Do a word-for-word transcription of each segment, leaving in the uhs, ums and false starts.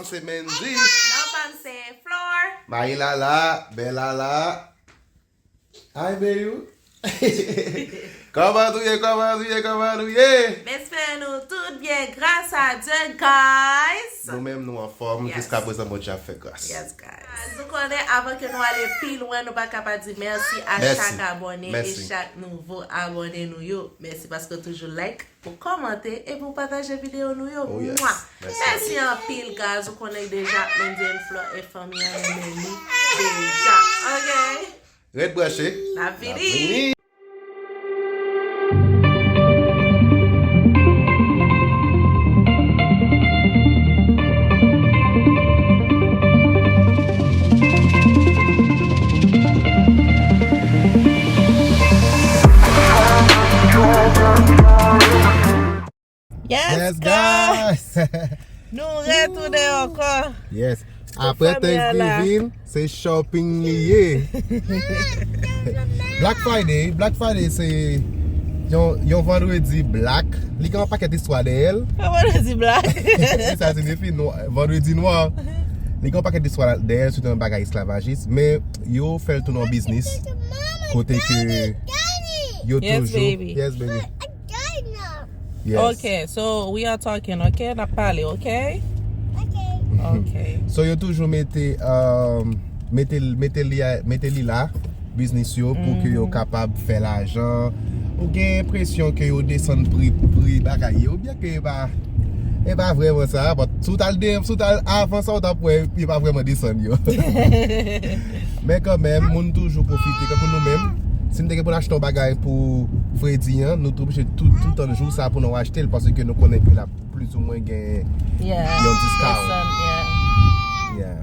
Se Mendy. Non pa m se Flor. Mayi Lala, Bèlala. Ay, Beyou. Kòman nou ye, kòman nou ye, kòman nou ye? M espere nou tout byen, gras a Dye, guys. Nou menm, nou anfòm. Yes. Jiska prezan, Bondye ap fè gras. Yes, guys. Guys, nou konnen, avan ke nou ale pi lwen, nou pa ka pa di mèsi a chak abòne e chak nouvo abòne nou yo. Mèsi paske w toujou like, ou kòmante epi ou pataje videyo nou yo. Oh, yes. Mwa. Mèsi. Mèsi anpil, guys. Ou konnen deja, Mendy and Flor e fanmi an renmen li deja. Ok? Ret branche. N ap vini. N ap vini. Yes, guys! Nou retounen ankò. Yes. Apre Thanksgiving, se shopping li ye. Black Friday, Black Friday se yon, yon vandredi black. Li gen yon pakèt istwa dèyè l. Yon vandredi black. Sa siyifi nwa, vandredi nwa. Li gen yon pakèt istwa dèyè l, se yon bagay esklavajis, men yo fè l tounen yon biznis kote ke yo toujou. Yes, baby. Yes, baby. Yes. Ok, so we are talking, ok? N ap pale, ok? Ok. Ok. So yo toujou mete, um, mete, mete li a, mete li la, biznis yo, pou ke yo kapab fè lajan. Ou gen enpresyon ke yo desann pri, pri bagay yo, oubyen ke e pa, e pa vrèman sa, but si w t al de, si w t al avan sa, ou t ap wè, yo pa vrèman desann yo. Men kanmenm, moun toujou pwofite. Kankou nou menm, si n te gen pou n achte yon bagay pou fredi an, nou t oblije tout, tout tan jou sa pou nou achte l, paske nou konnen ke l ap plizoumwen gen yon discount. Desann, yeah. Yeah.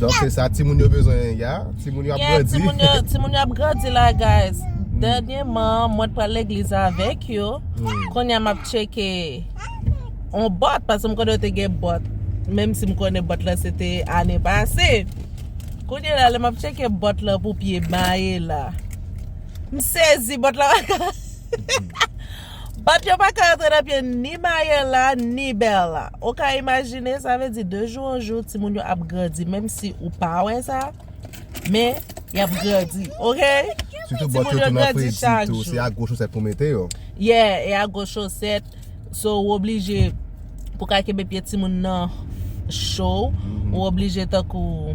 Donk, se sa timoun yo bezwen, ya. Timoun yo ap grandi. Yeah, timoun yo, timoun yo ap grandi la, guys. Dènyèman, mwen t pral legliz avèk yo. Kounye a, m ap tcheke yon bòt, paske m konnen yo te gen bòt. Menm si m konnen bòt la, se te ane pase. Kounye a la, lè m ap tcheke bòt la pou pye Maye la, m sezi, bòt la pa ka. Bòt yo pa ka rantre nan pye ni Maye la, ni Bèl la. Ou ka imajine, sa vle di de jou an jou, timoun yo ap grandi, menm si ou pa wè sa, men y ap grandi, ok? Sitou bòt yo tou nan fredi tou, se ak gwo chosèt pou mete yo. Yeah, e ak gwo chosèt. So, ou oblije, pou ka kenbe pye timoun nan cho, ou oblije tankou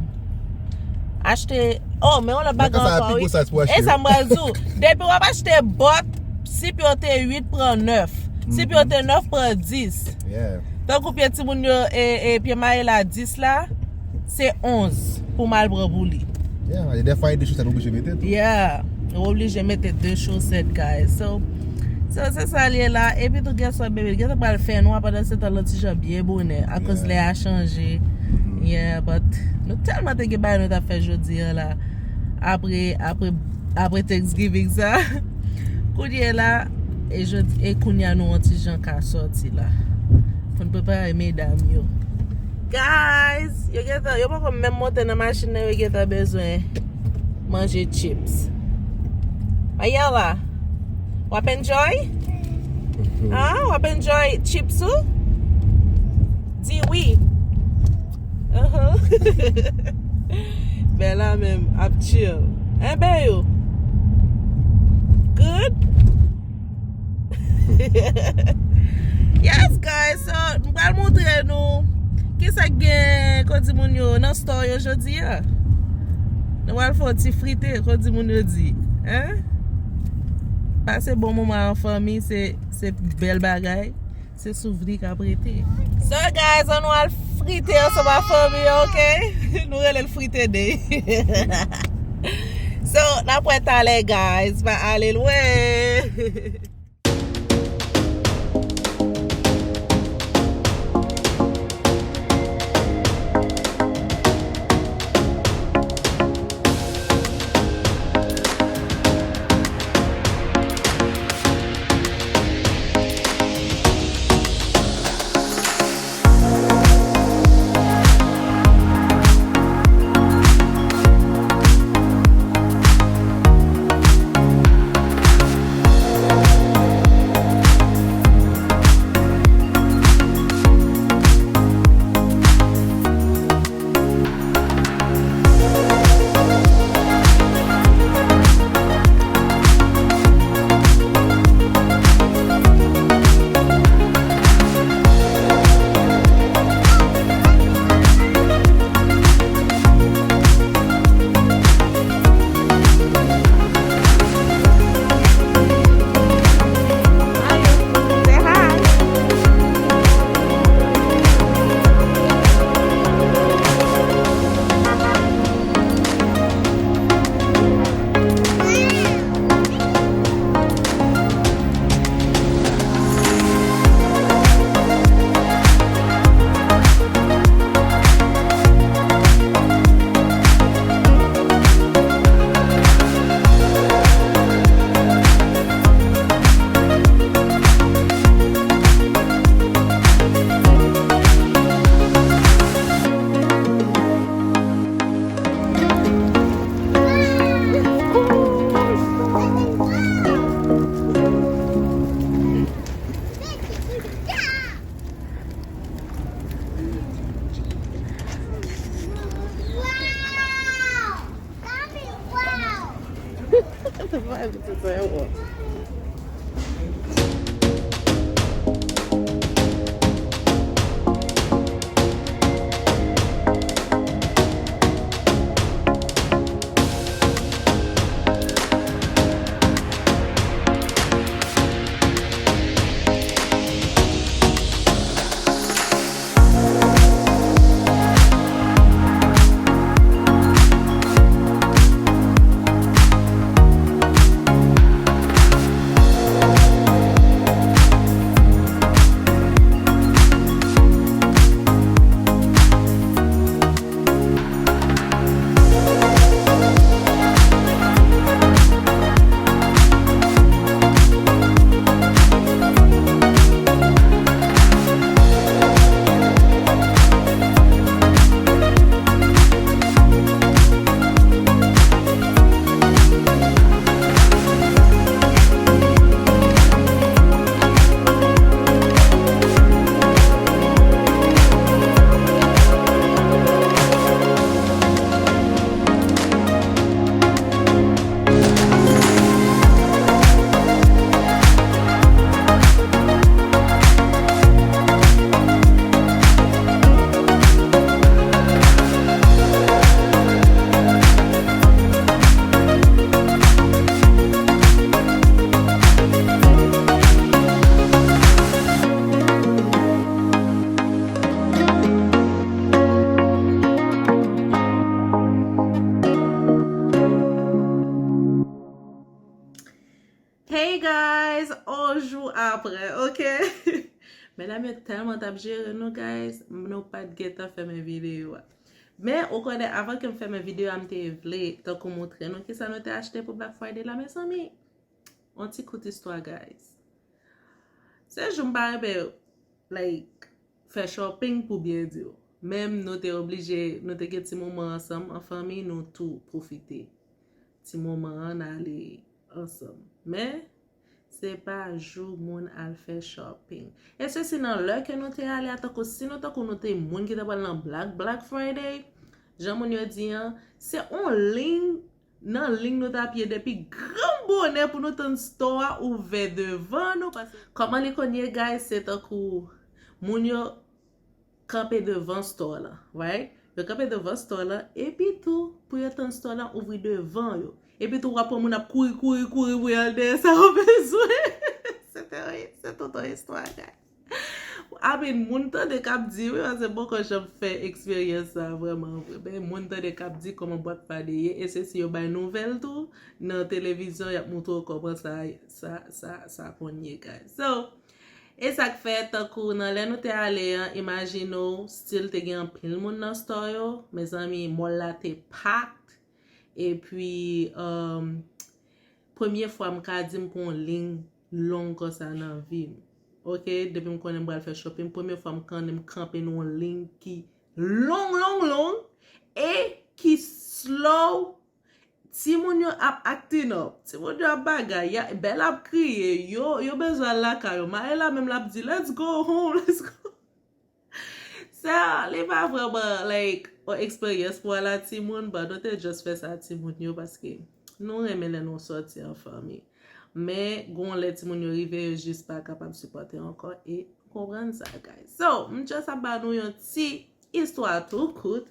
achte, oh, men yon lòt bagay ankò, wi. E sa m pral di w, depi w ap achte bòt, si pye w te uit, pran nèf. Si pye w te nèf, pran dis. Yeah. Tankou pye timoun yo, e, e, pye Maye la dis la, se onz pou m al pran pou li. Yeah, e dèfwa e de chosèt ou oblije mete tou. Yeah, ou oblije mete de chosèt, guys. So, so se sa l ye la. Epi tou, guess what, baby? Gentan pral fè nwa pandan se tan, lòt ti jan byen bonè, akoz lè a chanje. Yeah, but nou tèlman te gen bagay nou t ap fè jodi a la. Apre, apre, apre Thanksgiving sa. Kounye la, e jodi, e kounye a nou yon ti jan ka sòti la. Pou n prepare medam yo. Guys, yo gentan, yo poko menm monte nan machin nan, yo gentan bezwen manje chips. Ayala, w ap enjoy? Ah, w ap enjoy chips ou? Di wi. Bella menm ap chill. Enben yo. Good? Yes, guys. So, m pral montre nou kisa k gen, kote moun yo, nan store yo jodi a. Nou pral fè yon ti frite, kote moun yo di. Hein? Pase bon moman an fanmi, se, se bèl bagay. Se souvni k ap rete. So, guys, ann nou al frite ansanm ak fanmi an, ok? Nou rele l frite day. So, n ap wè talè, guys. Pa ale lwen. Hey guys, on jou apre, ok? Medam yo tèlman t ap jere nou, guys, nou pa t gentan fèmen videyo a. Men, ou konnen, avan ke m fèmen videyo a, m te vle tankou montre nou kisa nou te achte pou Black Friday la, mezanmi. On ti kout istwa, guys. Se jou m pa renmen, like, fè shopping pou byen di w. Menm nou te oblije, nou te gen ti moman ansanm, an fanmi, nou tou pwofite. Ti moman an, n ale ansanm. Men, se pa jou moun al fè shopping. E se si nan lè ke nou te ale a, tankou si nou, tankou nou te moun ki te pral nan Black, Black Friday, jan moun yo di an, se on liy nan liy nou t ap ye depi gran bonè pou nou tann store a ouvè devan nou. Paske kòman li konn ye, guys, se tankou moun yo kanpe devan store la, right? Yo kanpe devan store la, epi tou, pou yo tann store la ouvri devan yo. Epi tou, w ap wè moun ap kouri, kouri, kouri pou y al dèyè sa yo bezwen. Se te, se tout on istwa, guys. I mean, moun tande k ap di, wi, paske m poko janm fè eksperyans sa vrèman vre. Men moun tande k ap di kòman Black Friday ye, e se si yo bay nouvèl tou, nan televizyon, y ap montre w kòman sa, sa, sa, sa konn ye, guys. So, e sa k fè, tankou nan lè nou te ale an, imajine w, still te gen anpil moun nan store yo, mezanmi, mall la te packed, epi, um, premye fwa m ka di m pran yon liy long konsa nan vi m. Ok, depi m konnen m pral fè shopping, premye fwa m konnen m kanpe nan yon liy ki long, long, long, e ki slow. Timoun yo ap acting up, timoun yo ap bagay, y a, Bèl ap kriye, yo, yo bezwen al lakay yo. Maëla menm l ap di, "Let's go home, let's go." Sa, li pa vrèman, like, yon eksperyans pou al a timoun, but nou te just fè sa a timoun yo, paske nou renmen lè nou sòti an fanmi. Men, gon lè timoun yo rive, yo jis pa kapab sipòte ankò, e m konprann sa, guys. So, m just ap ba nou yon ti istwa tou kout.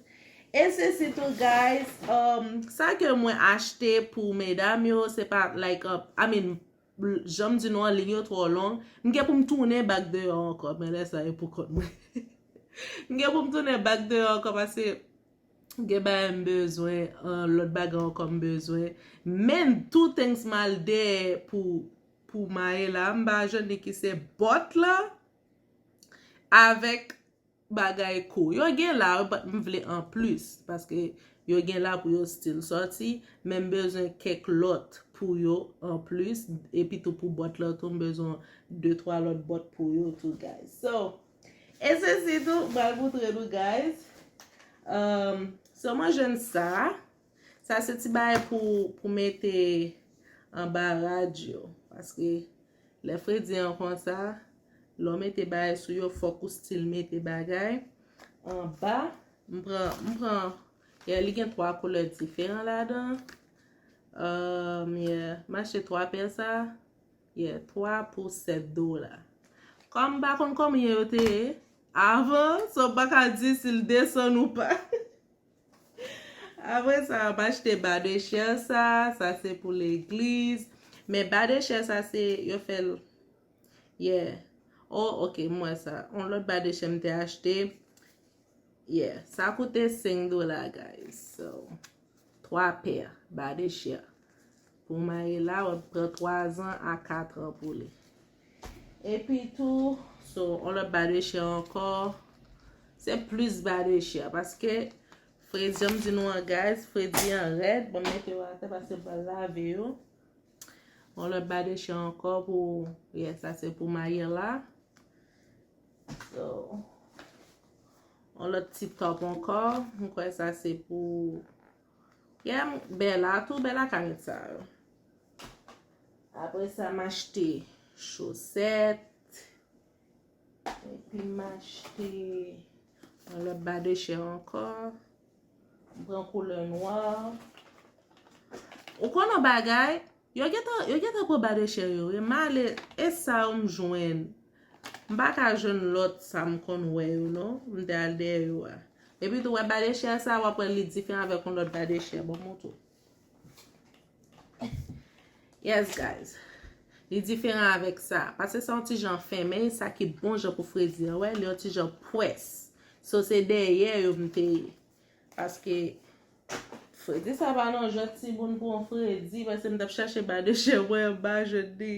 E se sitou, guys, um, sa ke mwen achte pou medam yo, se pa, like, uh, I mean, jan m di nou an, liy yo twò long. M gen pou m tounen back deyò ankò, men lè sa yo pou kont mwen. M gen pou m tounen back deyò ankò paske gen bagay m bezwen, uh, lòt bagay ankò m bezwen. Men two things m al dèyè pou, pou Maëla, m pa jwenn li ki se bòt la avèk bagay kou. Yo gen la, but m vle anplis, paske yo gen la pou yo still sòti, men m bezwen kèk lòt pou yo anplis, epi tou pou bòt la tou, m bezwen de twa lòt bòt pou yo tou, guys. So, e se sitou, m pral moutre nou, guys. Um, so, mwen jwenn sa. Sa se ti bagay pou, pou mete anba rad yo. Paske lè fredi an konsa, lè w mete bagay sou yo, fòk ou still mete bagay anba. M pran, m pran, yeah, li gen twa koulè diferan ladan. Um, yeah. M achte twa pè sa. Yeah, twa pou sèt dola. Kòm m pa konn konbyen yo te ye avan, so m pa ka di si l desann ou pa. Apre sa, m achte ba de chè sa, sa se pou legliz. Men ba de chè sa se, yo fè l, yeah. Oh, ok, m wè sa. On lòt ba de chè m te achte. Yeah, sa koute senk dola, guys. So, twa pè ba de chè. Pou maye la, w ap pran twa zan a kat an pou li. Epi tou, so, on lòt ba de chè ankò. Se plis ba de chè. Paske, fredi an m di nou an, guys, fredi an rèd. Bon, m mete yo atè paske m pral lave yo. On lòt ba de chè ankò pou, yeah, sa se pou maye la. So, on lòt ti top ankò. M kwè sa se pou, yeah, m, Bella tou, Bella ka met sa yo. Apre sa, m achte chosèt. Epi m achte on lòt ba de chè ankò. M pran koulè nwa. Ou konn yon bagay? Yo gentan, yo gentan pran ba de chè yo, wi. M ale, e sa yo m jwenn. M pa ka jwenn lòt sa m konn wè yo, non. M te al dèyè yo a. Epi tou, wè ba de chè sa, w ap wè li diferan avèk yon lòt ba de chè. Bon, m montre w. Yes, guys. Li diferan avèk sa. Paske sa yon ti jan fen, men sa ki bon jan pou fredi an. Wè, li yon ti jan pwès. So, se dèyè yo m te ye. Paske fredi sa pa nan jwèt timoun pou yon fredi. Paske m t ap chache ba de chè mwen, m pa jwenn li.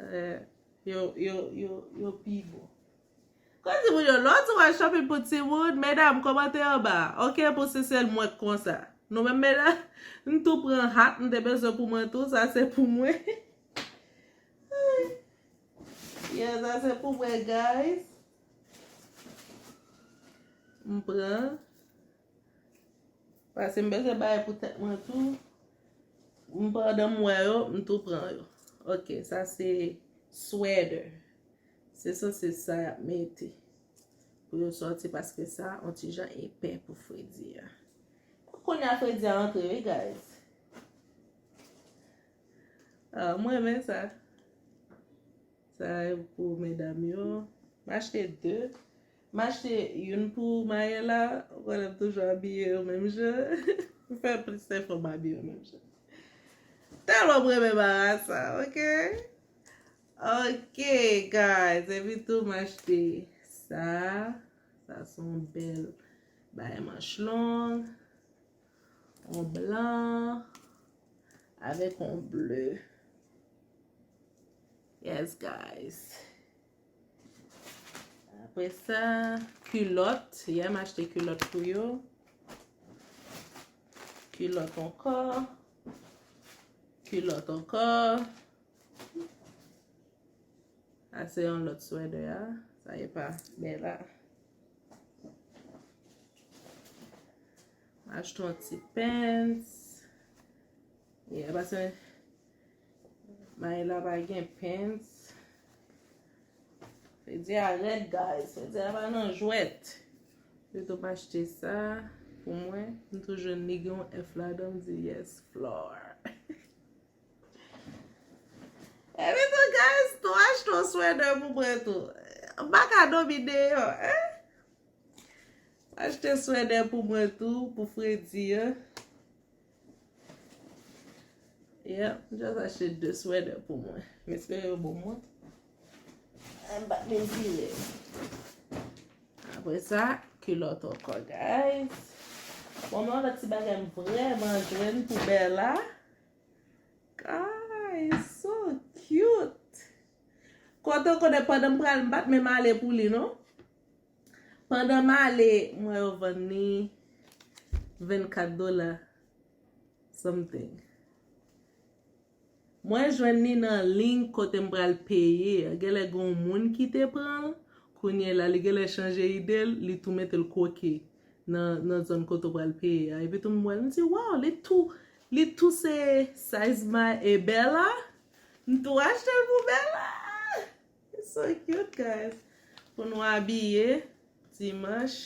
Eh, yo, yo, yo, yo pi bon. Kòm di moun yo, lè w di w al shopping pou timoun, medam, kòmante anba. Ok, pou se sèl mwen k konsa. Nou menm medam, m tou pran hat, m te bezwen pou mwen tou, sa se pou mwen. Yeah, sa se pou mwen, guys. M pran. Paske m bezwen bagay pou tèt mwen tou. M pandan m wè yo, m tou pran yo. Ok, sa se sweater. Se sanse sa y ap mete pou yo sòti paske sa yon ti jan epè pou fredi a. Kounye a fredi a antre, wi, guys. Ah, mwen renmen sa. Sa e pou medam yo. M achte de. M achte youn pou Mayela. Ou konnen m toujou abiye yo menm jan. M fè plis efò m abiye yo menm jan. Tèlman m renmen marasa, ok? Ok, guys. Epi tou, m achte sa. Sa se yon bèl bagay manch long. On blan avèk on ble. Yes, guys. Apre sa, kilòt. Yè, m achte kilòt pou yo. Kilòt ankò. Kilòt ankò. Sa se yon lòt swèdè a. Sa e pa Bella. M achte yon ti pants. Yeah, paske Mayela pa gen pants. Fredi a rèd, guys. Fredi a pa nan jwèt. Yo tou m achte sa pou mwen. M tou jwenn li gen yon F ladan, m di yes, Flor. Epi tou, guys, tou achte yon swèdè pou mwen tou. M pa ka dòmi deyò, hein? Achte swèdè pou mwen tou, pou fredi an. Yeah, m just achte de swèdè pou mwen. M espere yo bon mwen. M pa mezire. Apre sa, kilòt ankò, guys. Bon, men yon lòt ti bagay m vrèman jwenn pou Bella. Guys, so cute. Kote w konnen pandan m pral, m pa t menm ale pou li, non. Pandan m ale, m wè yo vann li vennkat dola something. Mwen jwenn li nan liy kote m pral peye a. Genlè gen yon moun ki te pran l. Kounye la, li genlè chanje ide l, li tou mete l kwoke nan, nan zòn kote w pral peye a. Epi tou m wè l, m di, "Wow, li tou, li tou se size May e Bella." M tou achte l pou Bella. It's so cute, guys. Pou nou abiye dimanch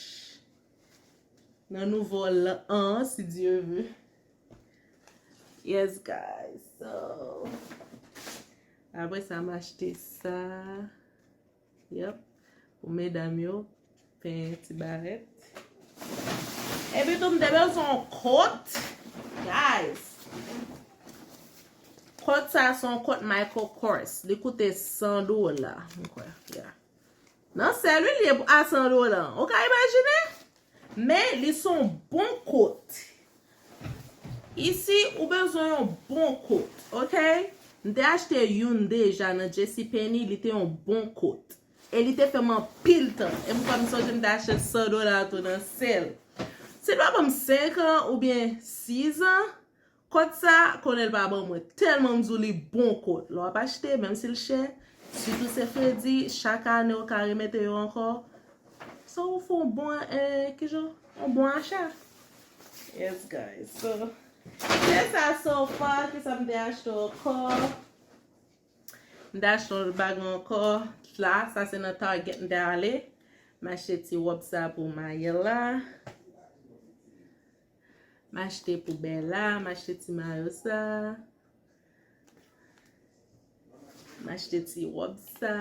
nan nouvo l an, si Dye ve. Yes, guys. So, apre sa, m achte sa. Yep. Pou medam yo, pen, ti barèt. Epi tou, m te bezwen yon kot. Guys. Kot sa se yon kot Michael Kors. Li koute san dola. M kwè. Yeah. Nan sèl wi, li ye a san dola. Ou ka imajine? Men li se yon bon kot. Isi, ou bezwen yon bon kot, ok? M te achte youn deja nan JCPenney, li te yon bon kot. E li te fè m anpil tan. E m kwè m sonje m te achte san dola tou nan sèl. Si l pa ban m senk an oubyen sis an, kot sa, konnen l pa ban mwen. Tèlman m di w li bon kot. Lè w ap achte, menm si l chè, sitou se fredi, chak ane w ka remete yo ankò. So, ou fè yon bon, eh, kijan? Yon bon acha. Yes, guys. So, se sa so far, kisa m te achte ankò? M te achte yon lòt bagay ankò. La, sa se nan Target m te ale. M achte ti wòb sa pou Mayela. M achte pou Bella, m achte ti mayo sa. M achte ti wòb sa.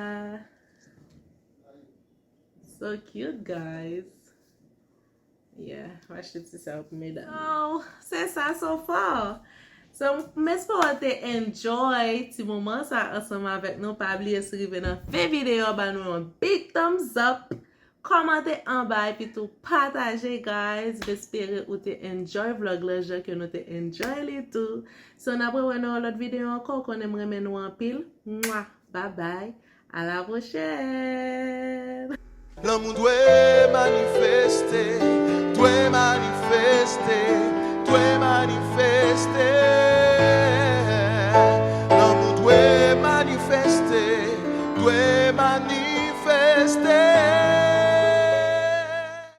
So cute, guys. Yeah, m achte ti sa pou medam. Oh, se sa so far. So, m espere w te enjoy ti moman sa ansanm avèk nou. Pa bliye si w rive nan fen videyo a, ba nou yon big thumbs up. Kòmante anba epi tou pataje, guys. M espere ou te enjoy vlog la jan ke nou te enjoy li tou. So, n ap rewè nan yon lòt videyo ankò. Ou konnen m renmen nou anpil. Mwa! Bye bye. À la prochaine. Lanmou dwe manifeste, dwe manifeste, dwe manifeste.